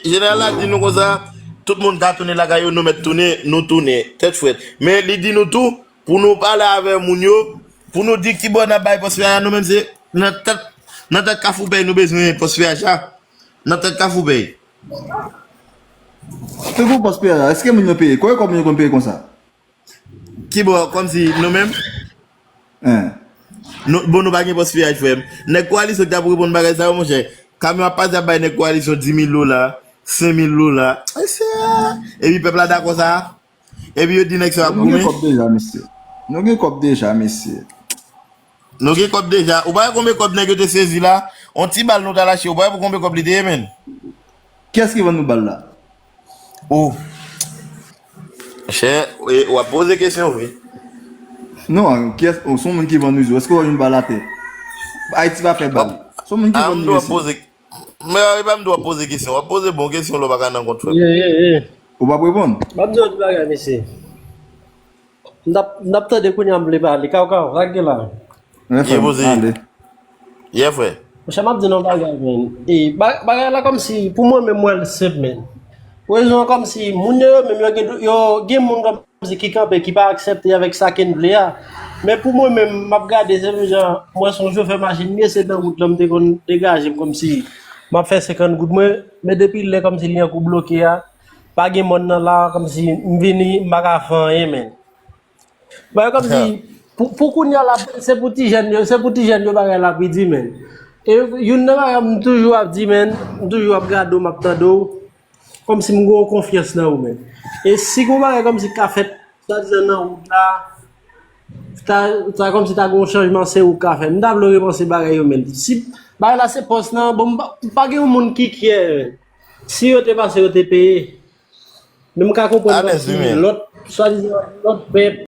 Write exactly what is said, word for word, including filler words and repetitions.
Jeneral la di nou konsa, tout moun ka tounen lakay yo, nou mèt tounen, nou tounen, tèt frèt. Men li di nou tou, pou nou pale avè moun yo, pou nou di kibò n ap bay pòs fè a, nou menm se nan tèt, nan tèt Kafou Pèy nou bezwen pòs fè a, nan tèt Kafou Pèy. Te pou pòs fè a, èske moun yo peye? Kòman kòb yo konn peye konsa? Kibò, kòmsi nou menm? Hein. Nou, bon, nou pa gen pòs fè a, frè m. Nèg Kowalisyon ki t ap reponn bagay sa yo, monchè. Kamyon ap pase ap bay nèg Kowalisyon dis mil dola, senk mil dola. Mesye, epi pèp la dakò sa? Epi yo di nèg sa yo ap Nou gen goumen? Kòb deja, mesye. Nou gen kòb deja, mesye. Nou gen kòb deja. Ou pa wè konbyen kòb nèg yo te sezi la? On ti bal nou t al achte, ou pa wè pou konbyen kòb li te ye, menn? Kiyès ki vann nou bal la? Ou. Chè, e, w ap poze kesyon, wi. Non, kiyès, oh, se yon moun ki vann nou zo. Èske w wè yon bal atè? Ayiti pa fè bal. Se yon moun ki Ah, vann m nou dwe zo. Poze. Men e pa m dwe poze kesyon. W ap poze bon kesyon lè w pa ka nan kont, frè. Ye, ye, ye. Ou p ap reponn? M ap di yon ti bagay, mesye. M t ap, m t ap tande kounye a m vle pale. Kaw, kaw, sa k gen la? Refè, Poze. Ale. Yeah, frè. Monchè, m ap di nou bagay, men. E, ba- bagay la kòmsi, pou mwen menm, mwen l senp, men. Rezon an kòmsi, moun yo, yo menm, yo gen, yo gen moun kòmsi ki kanpe, ki pa aksepte avèk sa ke n vle a. Men pou mwen menm, m ap gade, se menm jan, mwen se yon chofè machin, m ye se nan wout lan, m te konn degaje m kòmsi, m ap fè senkant goud mwen, men depi lè kòmsi li ankou bloke a, pa gen mòn nan la, kòmsi m vini, m pa ka fè anyen, men. Bagay kòmsi, pou, pou kounye a la, se pou ti jèn yo, se pou ti jèn yo bagay la pi di, men. E youn nan bagay m toujou ap di, men, m toujou ap gade w, m ap tande w, kòmsi m gen yon konfyans nan ou, men. E si gen yon bagay kòmsi ka fèt, swadizan nan wout la, ta, ta kòmsi ta gen yon chanjman, se ou k ka fè. M ta vle w repanse bagay yo, men. Si bagay la se pòs lan, bon, m pa, m pa gen yon moun ki kyè, men. Si yo te pase, yo te peye. Men m ka konprann Alèz, kòmsi wi, men. Lòt, swadizan, lòt pèp,